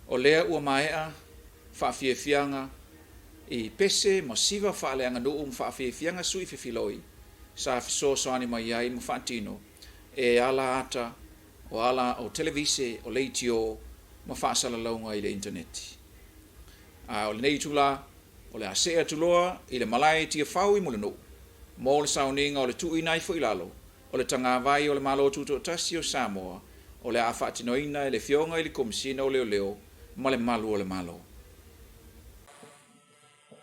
O lea ua maea faafiafiaga i pese ma siva faaleaganuu ma faafiafiaga sui fefiloi sa fesoasoani mai ai ma faatino e ala ata o ala o televise, o leitio ma faasalalauga i le initaneti. A o lenei itula, o le a see atu loa i le malae i Tiafau i Mulinuu mo le sauniga o le tuuina ifo i lalo o le Tagavai o le Malo Tutoatasi o Samoa o le a faatinoina e le Afioga i le Komesina o Leoleo ma le Malu o le Malo.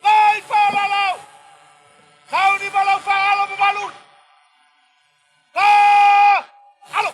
Vai faaolalau! Sauni ma lau faaalo mamalu! Ka! Alo!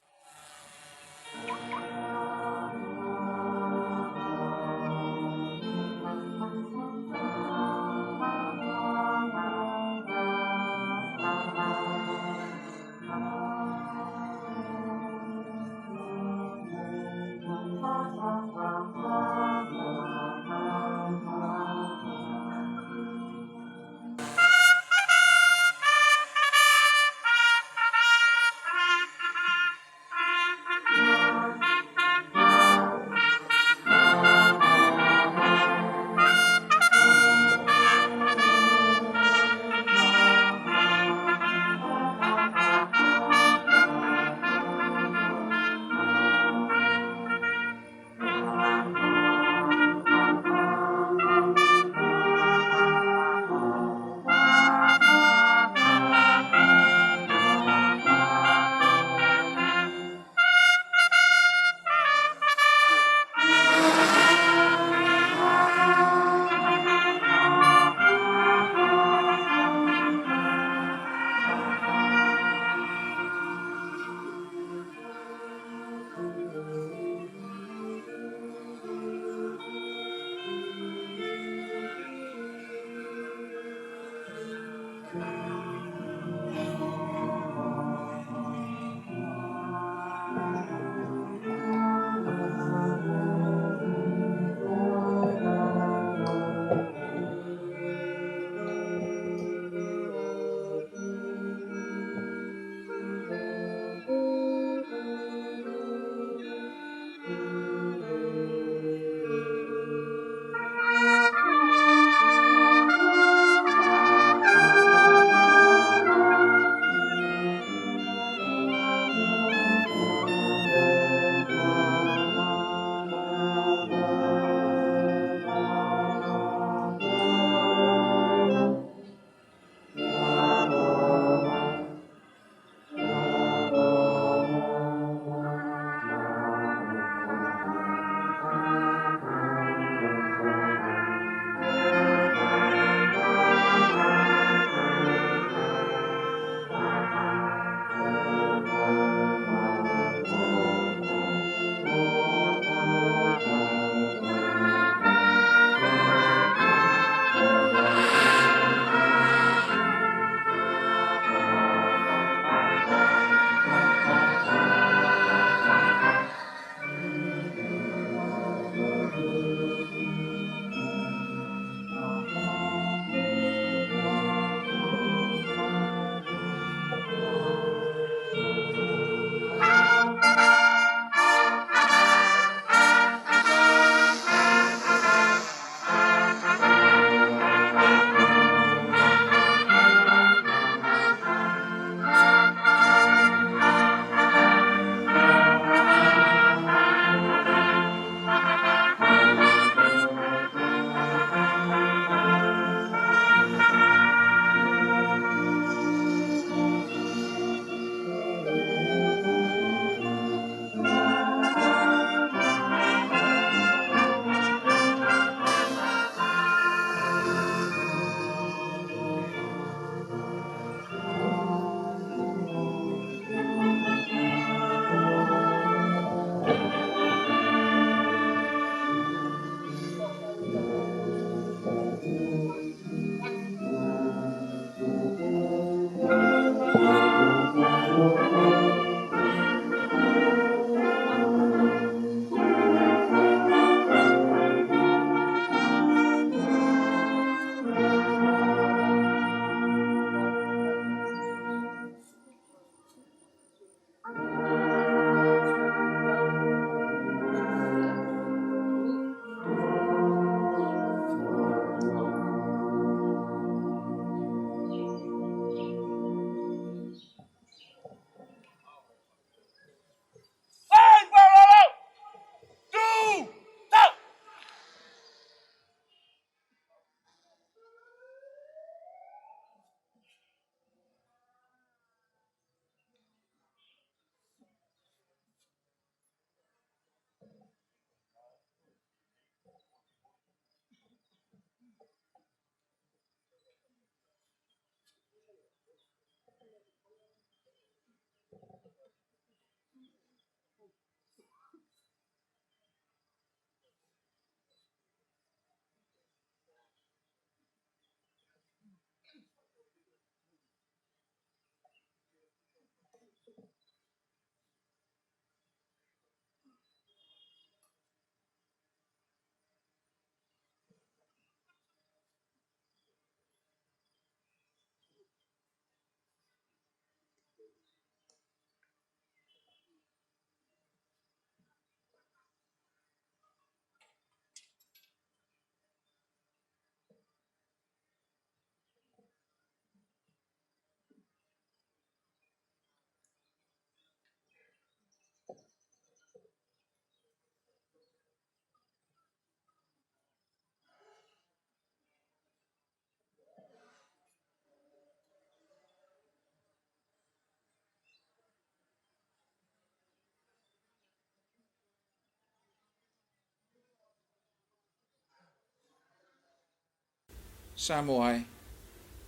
Samoa e,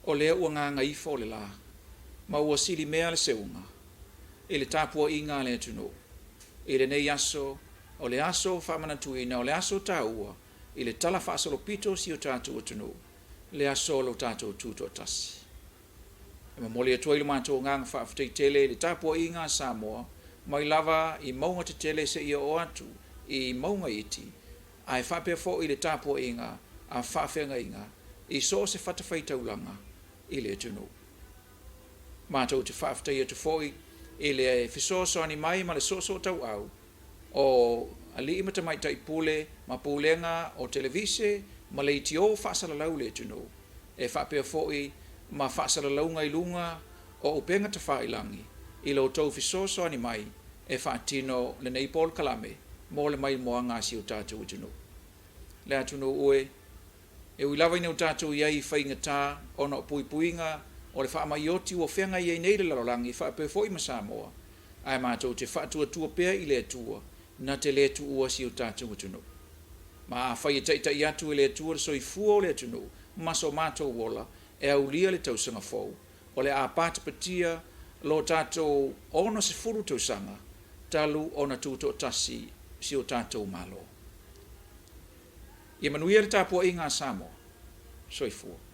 o lea ua gagaifo le la, ma ua silimea le seuga i le tapuaiga a le atunuu i lenei aso, o le aso faamanatuina, o le aso taua i le talafaasolopito o si o tatou atunuu, le aso o lo tatou tutoatasi. E momoli atu ai lo matou agaga faafetai tele i le tapuaiga a Samoa mai lava i mauga tetele seia oo atu i mauga iti, ae faapea foi le tapuaiga a faafeagaiga i so o se fatafaitaulaga i le atunuu. Matou te faafetai atu foi i le fesoasoani mai ma le soosootauau o alii ma tamaitai pule ma pulega o televise ma leitio faasalalau i le atunuu, e faapea foi ma faasalalauga i luga o upega tafailagi i lo outou fesoasoani mai e faatino lenei polokalame mo le maimoaga a si o tatou atunuu. Le atunuu e, e ui lava ina o tatou i ai i faigata ona o puipuiga o le faamai oti ua feagai ai nei le lalolagi faapea foi ma Samoa, ae matou te faatuatua pea i le Atua na te le tuua si o tatou atunuu. Ma afai e taitai atu e le Atua le soifua o le atunuu ma so matou ola e aulia le tausaga fou, o le a patapatia lo tatou 60 tausaga talu ona tutoatasi si o tatou Malo. Ia manuia le tapuaiga a Samoa. Soifua.